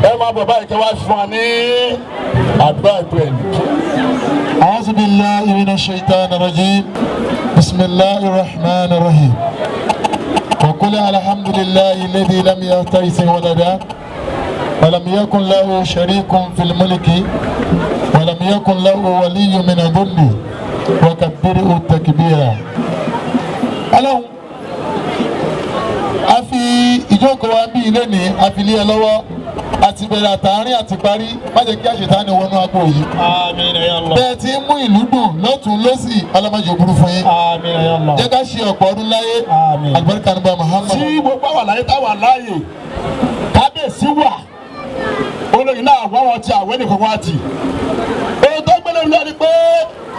Ẹ máa bọ̀ báyìí kí wọ́n fún wa ní àdúrà ìpè ẹ̀. أعوذ بالله من الشيطان الرجيم. بسم الله الرحمن الرحيم. وقل الحمد لله الذي لم يتخذ ولدا ولم يكن له شريك في الملك ولم يكن له ولي من الذل وكبره تكبيرا. Ọlọ́run, a fi ìjókòó wa bí ilé ní a fi lé ẹ lọ́wọ́ àti bẹ̀rẹ̀ àtàárín àti parí. Má jẹ́ kí àṣetánì wọnú agbo yìí. Àmín ya Allah. Bẹ́ẹ̀ tí ń mú ìlú dùn lọ́tún lọ́sì, ọlọ́mọdé òburú fún yín. Àmín ya Allah. Jẹ́ ká ṣe ọ̀pọ̀ ọdún láyé. Àmín. Àlùbáríkà nígbà Muhammad. Tí gbogbo àwọn àlàyé táwọn láàyè kábíyèsí wà, olóyìn náà wá wọn ti àwẹ́ nìkan wá tì. Ohun tó gbélé mi lọ ni pé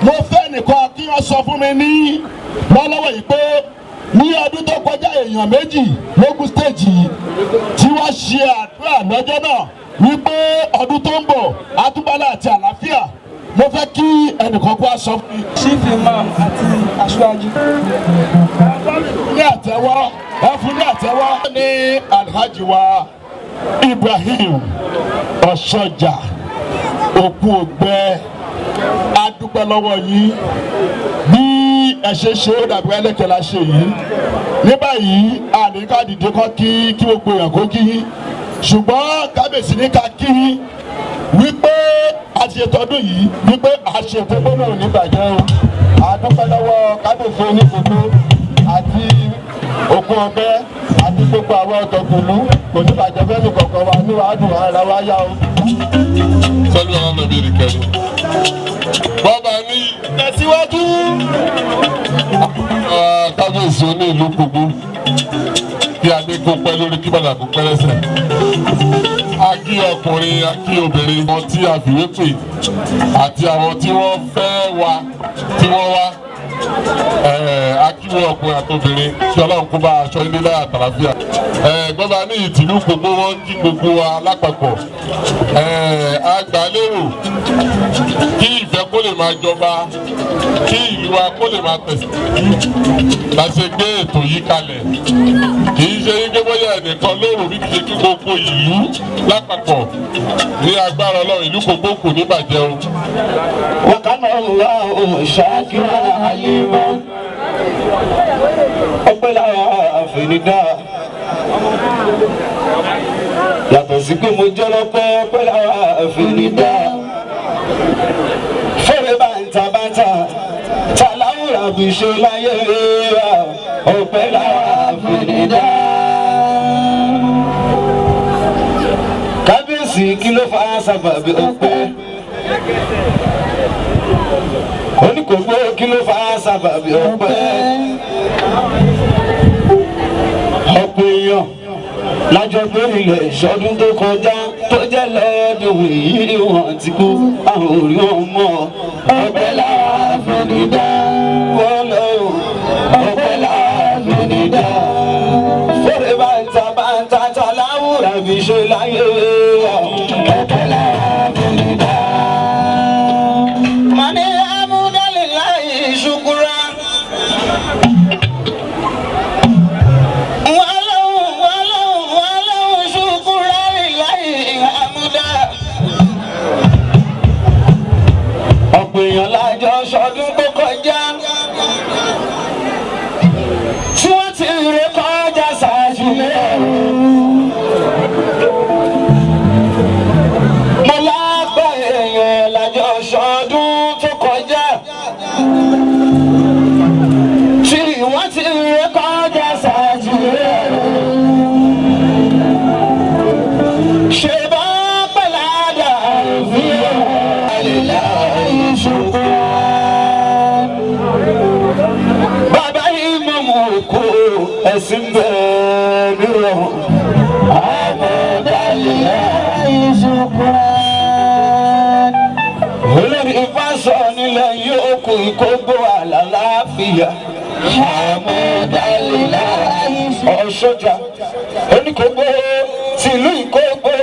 mo fẹ́ nìkan kí wọ́n sọ fún mi ní lọ́lọ́wọ́ yìí pé ní ọdún tó kọjá, èèyàn méjì lógún stage yìí tí wọ́n ṣe àdúrà lọ́jọ́ náà wípé ọdún tó ń bọ̀ atúbálà àti àlàáfíà. Mo fẹ́ kí ẹnìkan kó wá sọ fún mi. Chief Imam àti aṣáájú. Ní àtẹ́wọ́, ẹ fún ní àtẹ́wọ́ ní Alhaji wa Ibrahim Ọ̀ṣọ́jà òkú ògbẹ, adúpẹ́ lọ́wọ́ yín bí ẹ ṣe ṣe. Ó dàbí ẹlẹ́kẹ̀ẹ́ la ṣe yìí ní báyìí. Àní ká dìde kọ́ kí gbogbo èèyàn kó kí yín, ṣùgbọ́n kábíyèsí ní ká kí yín wípé a ti ṣètò ọdún yìí, wípé a ṣètò Gbogbo náà ní bàjẹ́ o. A dúpẹ́ lọ́wọ́ kábíyèsí onígbogbo àti òkú ọgbẹ́ àti gbogbo àwọn ọ̀tọ̀kùlú. Kò ní bàjẹ́ fẹ́mi kọ̀ọ̀kan wa ní wàá dùn ara wa yá o. Sọ́lú àwọn ọmọ ìbéèrè kẹrin. Bọ́ba ní tẹ̀síwájú. Kábíyèsí oní ìlú gbogbo, kí adé kó pẹ́ lórí, kí bàtà kó pẹ́ lẹ́sẹ̀. A kí ọkùnrin, a kí obìnrin, àwọn tí a fìwé pè àti àwọn tí wọ́n fẹ́ wa tí wọ́n wá. A kí wọn ọkùnrin àti obìnrin, kí Ọlọ́run kó bá aṣọ ilé láyà àtàlàfíà. Gbọ́dọ̀ ní ìtìlú gbogbo wọn kí gbogbo wa lápapọ̀. A gbà lérò kí ìfẹ́ kó lè máa jọba, kí ìlú wa kó lè máa tẹ̀síwájú la ṣe gbé ètò yìí kalẹ̀. Kì í ṣe wípé bóyá ẹnìkan lóru, bí kì í ṣe kí gbogbo ìlú lápapọ̀. Ní agbára Ọlọ́run, ìlú gbogbo kò ní bàjẹ́ o. وكان الله شاكرا عليما. Ọpẹ́ lára àfẹnidá, yàtọ̀ sí pé mo jẹ́ lọ́pẹ́. Ọpẹ́ lára àfẹnidá fẹ́rẹ̀ bàǹtà bàǹtà tàláwùrà fi ṣe láyé wa. Ọpẹ́ lára àfẹnidá. Kábíyèsí, kí ló fa sábàbí ọpẹ́? Oníkògbó, kí ló fa sábàbí ọpẹ́? Ọ̀pọ̀ èèyàn lájọ pé ilẹ̀ ìṣọdún tó kọjá tó jẹ́ lọ́dún yìí, wọ́n ti kú, àwọn orí wọn mọ́. Ọpẹ́ lára àfẹnidá wọ́n lọ, ọpẹ́ lára àfẹnidá fèrè bàǹtà bàǹtà tàláwùrà fi ṣe láyé. Ọpẹ́ lára àfẹnidá. Mani amúdálélàyé ṣukura. Wàlọ́hùn wàlọ́hùn wàlọ́hùn ṣukura lillahi hamda. Ọ̀pọ̀ èèyàn lájọ ṣọdún tó kọjá tí wọ́n ti ré kọjá ṣáájú lẹ́rù. Mo lápá èèyàn lájọ ṣọdún tó kọjá tí wọ́n ti ré kọjá ṣáájú lẹ́rù. Ṣe bá pẹ̀ládà fi àlèláyé ṣùgbọ́n. Bàbá ìmọ̀mù kò ẹ̀sìn bẹ́ẹ̀ nírọ̀rùn. Àmọ̀dálẹ́láyé ṣùgbọ́n. Olórí Ifá sọ nílẹ̀ yóò kú ìkógbó àlàáfíà. Àmọ̀dálẹ́láyé Ọ̀ṣọ́jà oníkógbó tìlú ìkógbó,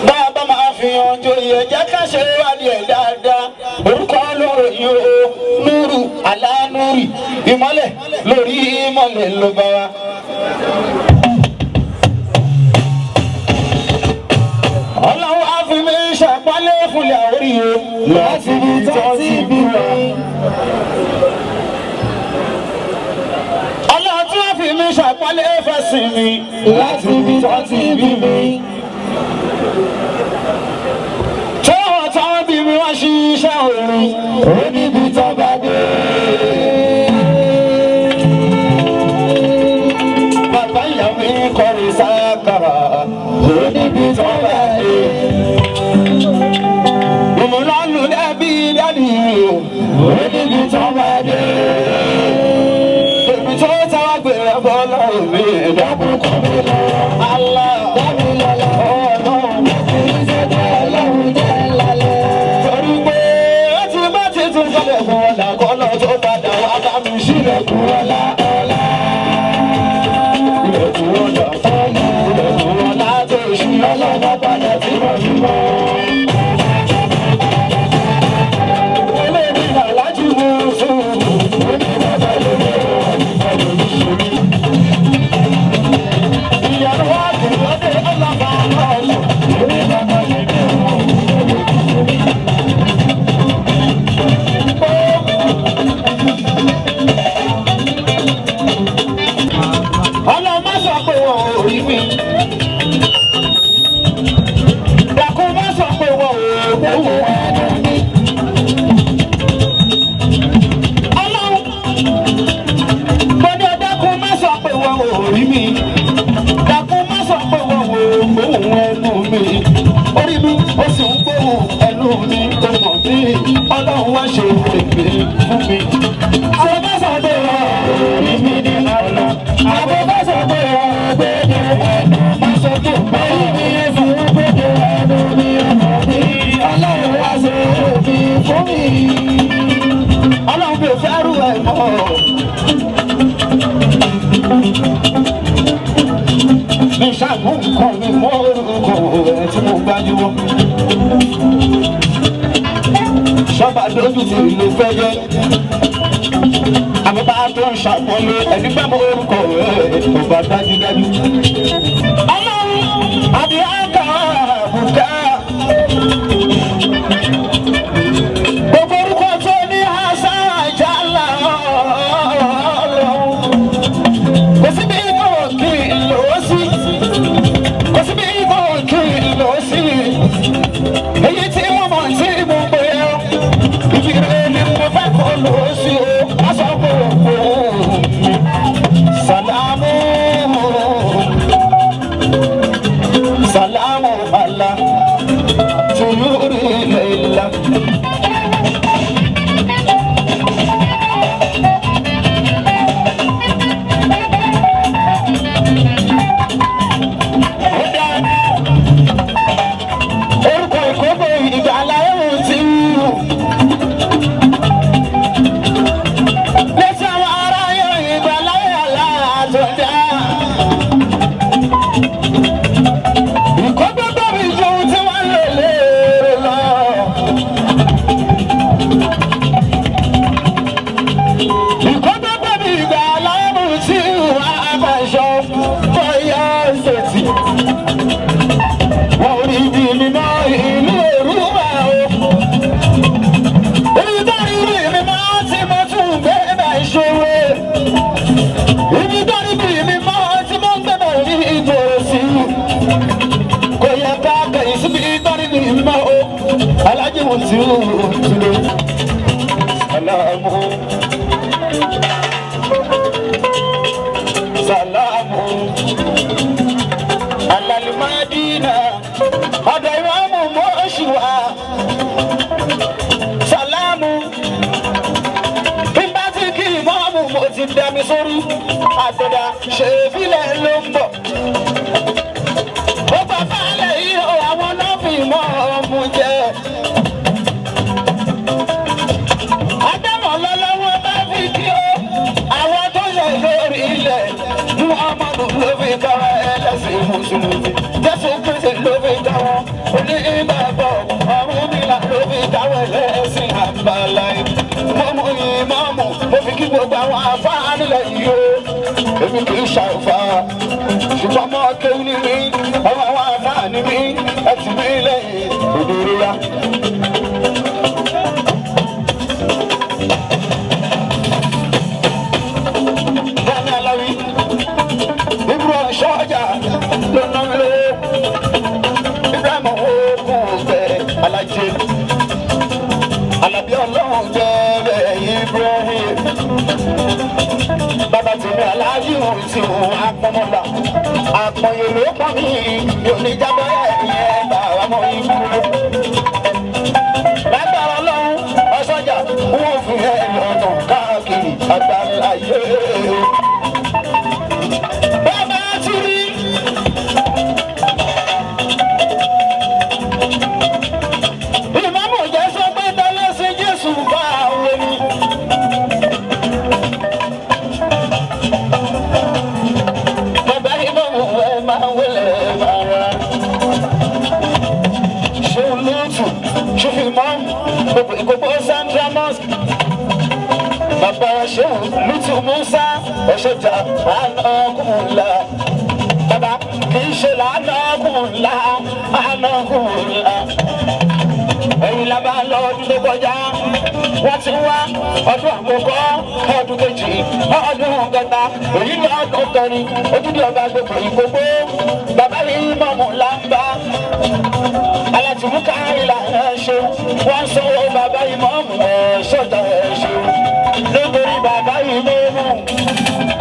bàbá máa fi hàn joyè, jẹ́ ká ṣe wádìí ẹ̀ dáadáa. Orúkọ lọ́rọ̀ yìí o, núrù alánúrì, ìmọ́lẹ̀ lórí ìmọ́lẹ̀ ló bá wa. fúnlẹ̀ àórí o láti ibi tó ti bí wa. Ọlọ́run tí wọ́n fi mi ṣàpọ́nlé fẹ̀sìn mi láti ibi tó ti bí mi. Tó wọ́n tán bí mi wọ́n ṣiṣẹ́ orin ó níbi tó bá dé. Bàbá ìyá mi kọrin sákàrà ó níbi tó bá dé. Ìmúlọ́lù lẹ́bí dádì mi ò níbi tó bá dé. Èmi tó táwa gbèrè bọ́ lọ́rùn mi ìdábò kọ́ mi lọ. Allah dábì lọ́la ọlọ́run kì í ṣe jẹ́ ọlọ́run jẹ́ lálẹ́. Torí pé ó ti bá ti tún kọ́lẹ̀ fún ọ̀la kọ́lọ́ tó padà wá bá mi sílẹ̀kùn ọ̀la ọ̀la. Ilẹ̀kùn ọ̀la ọ̀la ilẹ̀kùn ọ̀la tó ṣí ọlọ́mọ padà tí mo fi mọ́. Ọlọ́mọ sọ pé wọn ò rí mi. Dàkú má sọ pé wọn ò gbóhùn ẹnu mi. Ọlọ́run mo ní ọdákun má sọ pé wọn ò rí mi. Dàkú má sọ pé wọn ò gbóhùn ẹnu mi. Orí mi ó sì ń gbóhùn ẹnu mi ó mọ̀ mí. Ọlọ́run wá ṣe èmi fún mi. Àwọn bá sọ pé wọn ò rí mi ní ọ̀la. Àwọn bá sọ pé wọn ò gbóhùn ẹnu má sọ pé orí mi ó sì ń gbóhùn ẹnu mi ó mọ̀ mí. Ọlọ́run wá ṣe èmi fún mi. Ọlọ́run mi ò fẹ́ rú ẹ̀ mọ́. Mi ṣàmú nǹkan mi mọ́ orúkọ ẹ̀ tí mo gbájúmọ́. Sọ́ba dójú ti ìlú fẹ́ jẹ́. Àbúbá tó ń ṣàpọ́nlé ẹni gbà mọ́ orúkọ ẹ̀ ọba dájúdájú. Ọlọ́run àbí àkà àbùká. Gbogbo orúkọ tó ní àṣà àjálà ọlọ́run. Kò síbi tó kì í lò ó sí. Kò síbi tó kì í lò ó sí. Èyí tí mo mọ̀ tí mo pè ọ́. Ibi rẹ̀ ni mo fẹ́ kó lò ó sí o. Má sọ pé òkú mi. Sàlámù. Sàlámù àlá. Tùyúrì lẹ́la. Orúkọ ìkókò ìgbàlá ẹ̀rù ti wù. Lẹ́sẹ̀ àwọn ará yọ ìgbàlá ẹ̀rù àtọ̀dá. Ìkókò tóbi ju ohun tí wọ́n lò léèrè lọ. Ìkókò tóbi ìgbàlá ẹ̀rù ti wù àbàṣọ fọyọ́ ṣètì. Wọ́n rí ibi mímọ́ ìlú Èrúwà o. Ibi tó rí ibi mímọ́ tí mo tún gbé bẹ̀ ṣòro. Ibi tó rí ibi mímọ́ tí mo ń gbé bẹ̀ rí ìtòsí. Kò yẹ ká kẹ̀yìn síbi tó rí ibi mímọ́ o. Alájí mo ti rú tìlú. Sàlámù. Sàlámù alalimadina ọ̀dọ̀ ìmáàmù mọ́ṣúà sàlámù bí n bá ti kí ìmáàmù mo ti dami sórí àtọ̀dá ṣèbílẹ̀ ló ń bọ̀. Ó bá falẹ̀ yìí o àwọn náà fi mọ́ ọmú jẹ. Ádámọ̀ lọ́lọ́wọ́ bá fi kí o àwọn tó yẹ lórí ilẹ̀ Muhammadu ló fi kára ẹlẹ́sìn mùsùlùmí Jésù Kristi ló fi káwọn onígbàgbọ́ Ọ̀rúnmìlà ló fi káwọn ẹlẹ́sìn àbáláyé. Mọ́mú ìmáàmù mo fi kí gbogbo àwọn afáà nílẹ̀ yìí o. Èmi kì í ṣàǹfà ṣùgbọ́n mọ́ kéwú ní mi ọmọ àwọn afáà ní mi ẹ tì mí lẹ́yìn òdòdó ya. ṣe. Àlàbí ọlọ́run jẹ́ Ibrahim. Bàbá tèmi aláàjì òun ti òun apọmọlá. Àpọ̀nyè ló pọ̀ mí, mi ò ní jábọ́ ẹ̀yẹ bàbá mọ́ ikú. Lágbára ọlọ́run, ọ̀ṣọ́jà, wọ́n fi ẹ̀ lọ́nà káàkiri àgbáláyé. Bàbá ti rí. Ìmáàmù jẹ́ sọ pé tọ́lọ́sìn Jésù bá àwọn ni. Bàbá ìmáàmù ẹ máa wọlé máa rà. Ṣé olóòtú ṣe fi mọ́ gbogbo Sandra Mosque? Bàbá Ṣéun Lútù Musa Ọ̀ṣọ́jà Ànákùnlá. Bàbá kì í ṣe làánákùnlá, ànákùnlá. Ẹ̀yin la bá lọ ọdún tó kọjá. Wọ́n ti wá ọdún àkọ́kọ́, ọdún kejì, ọdún kẹta, èyí ní ọdún kẹrin, ojúde ọba gbogbo ìgbogbo. Bàbá yìí mọ̀mú là ń bá. Alátìmúkà ìlànà ṣe, wọ́n sanwó bàbá yìí mọ̀mú ẹ̀ ṣọ́jà ẹ̀ ṣe. Nítorí bàbá yìí mọ̀mú.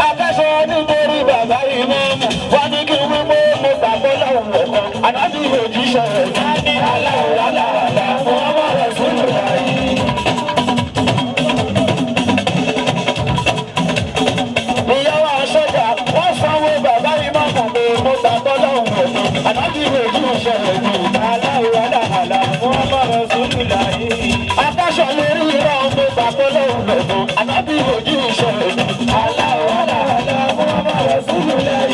Akẹ́sọ̀ nítorí bàbá yìí mọ̀mú. Wọ́n ní kí wí pé mo gbàgbọ́ lọ́wọ́ ọ̀kan. Ànábì òjíṣẹ́ ẹ̀ ní aláwọ̀ aláàlá. Muhammad Rasulullah. Ìyàwó aṣọ́jà wọ́n sanwó bàbá ìmọ̀mù pé mo gbàgbọ́ lọ́hùn ọ̀gbìn. Ànábì òjíṣẹ́ ẹ̀ ní aláwọ̀ aláàlá. Muhammad Rasulullah. Akẹ́sọ̀ lórí irọ́ mo gbàgbọ́ lọ́hùn ọ̀gbìn. Ànábì òjíṣẹ́ ẹ̀ ní aláwọ̀ aláàlá. Muhammad Rasulullah.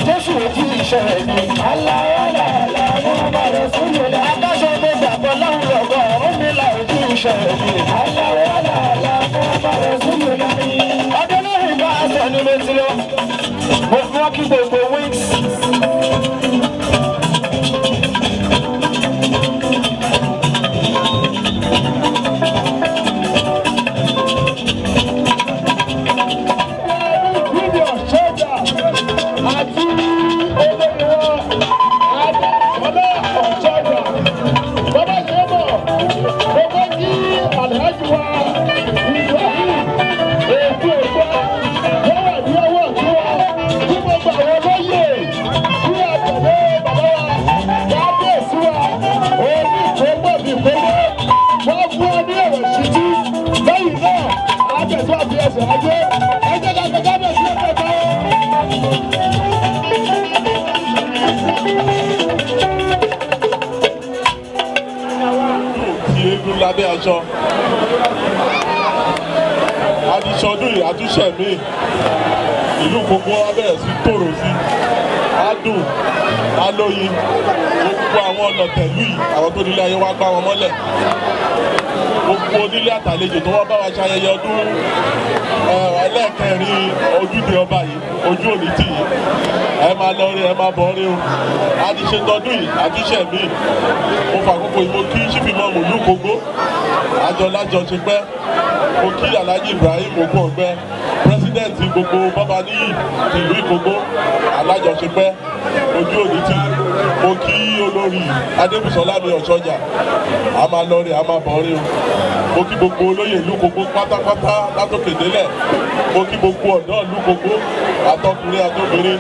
Jésù ojú iṣẹ́ rẹ̀ ni. Aláàlá, wọ́n bá rẹ̀ sólè. Adájọ́ mo gbàgbọ́ láwùjọ ọgọ́ ọ̀run mi là ojú iṣẹ́ rẹ̀ ni. Aláàlá, wọ́n bá rẹ̀ sólè. Ọdún lórí bá aṣọ ni mo ti lọ. Mo fi wọ́n kí gbogbo wings. Níbi ọ̀ṣọ́jà àti olórí wọn, Adéṣọlá Ọ̀ṣọ́jà. Bàbá ṣe é bọ̀, mo fẹ́ kí Alhaji wa Ibrahim Èkó Ògbà wọ́n wà ní ọwọ́ ọ̀tún wa kí gbogbo àwọn olóyè kí àtẹ̀lé bàbá wa kábíyèsí wa oníkógbòbí kógbó wọ́n fún ọ ní ọ̀rọ̀ ìṣítí lẹ́yìn náà àtẹ̀sọ́ àti ẹsẹ̀ ajé ẹ jẹ́ ká gbé kábíyèsí ẹ̀kọ́ kan. Ti eégún lábẹ́ aṣọ. Àdìsọdún yìí àtúnṣe mi. Ìlú gbogbo wa bẹ̀rẹ̀ sí tòrò sí. Adùn, alóyin, gbogbo àwọn ọ̀nà tẹ̀lú yìí, àwọn tó nílé ayé wa gbá wọn mọ́lẹ̀. Gbogbo onílé àtàlejò tó wọ́n bá wa ṣayẹyẹ ọdún ẹlẹ́ẹ̀kẹrin ojúde ọba yìí, ojú òní tì yìí. Ẹ máa lọ rí, ẹ máa bọ̀ rí o. Àdìṣe tọdún yìí, àtúnṣe mi. Mo fàkókò yìí, mo kí sífìmọ̀ mòlú Kógó. Àjọ lájọ ṣe pẹ́. Mo kí Alhaji Ibrahim Ogun Ọ̀gbẹ́, pírẹ́sídẹ̀ǹtì gbogbo Bábaníyì tìlú Ìkógó, alájọṣepẹ́, ojú òní tì yìí. Mo kí olórí Adébùsọ́lá mi Ọ̀ṣọ́jà, a máa lọ rí, a máa bọ̀ rí o. Mo kí gbogbo olóyè ìlú Kógó pátápátá látòkè délẹ̀. Mo kí gbogbo ọ̀dọ́ ìlú Kógó, àtọkùnrin àtobìnrin,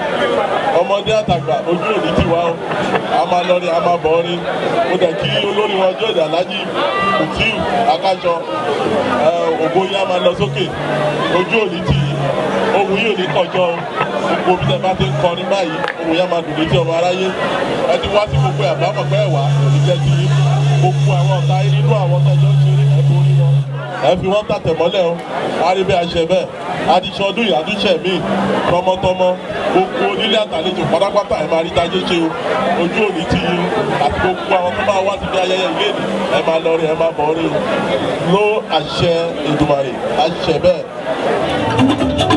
ọmọdé àtàgbà, ojú òní tì wá o. A máa lọ rí, a máa bọ̀ rí. Mo dẹ̀ kí olórí wọn ọjọ́ ìdí Alhaji Mutiu Akájọ, ògo yín á máa lọ sókè, ojú òní tì yín, ohun yìí ò ní kọjọ o. Gbogbo bí tẹ bá ti ń kọrin báyìí, ohun yìí á máa dùn létí ọmọ aráyé. Ẹ ti wá sí gbogbo ẹ̀ àbámọ̀ pé ẹ̀wà kò ní jẹ́ ti yín. Gbogbo àwọn ọ̀tá yín nínú àwọn tẹ́jọ́ ń ṣeré, ẹ borí wọn. Ẹ fi wọ́n tàtẹ̀ mọ́lẹ̀ o. Á rí bí a ṣe bẹ́ẹ̀. Adíṣọdún ìyàdúṣẹ míì tọmọtọmọ, gbogbo onílé àtàlejò pátápátá, ẹ máa rí tajé ṣe o. Ojú òní ti yín àti gbogbo àwọn tó máa wá síbi ayẹyẹ ìlédì, ẹ máa lọ rí, ẹ máa bọ̀ rí o. Ló àṣẹ Èdùmàrè, àṣẹ bẹ́ẹ̀.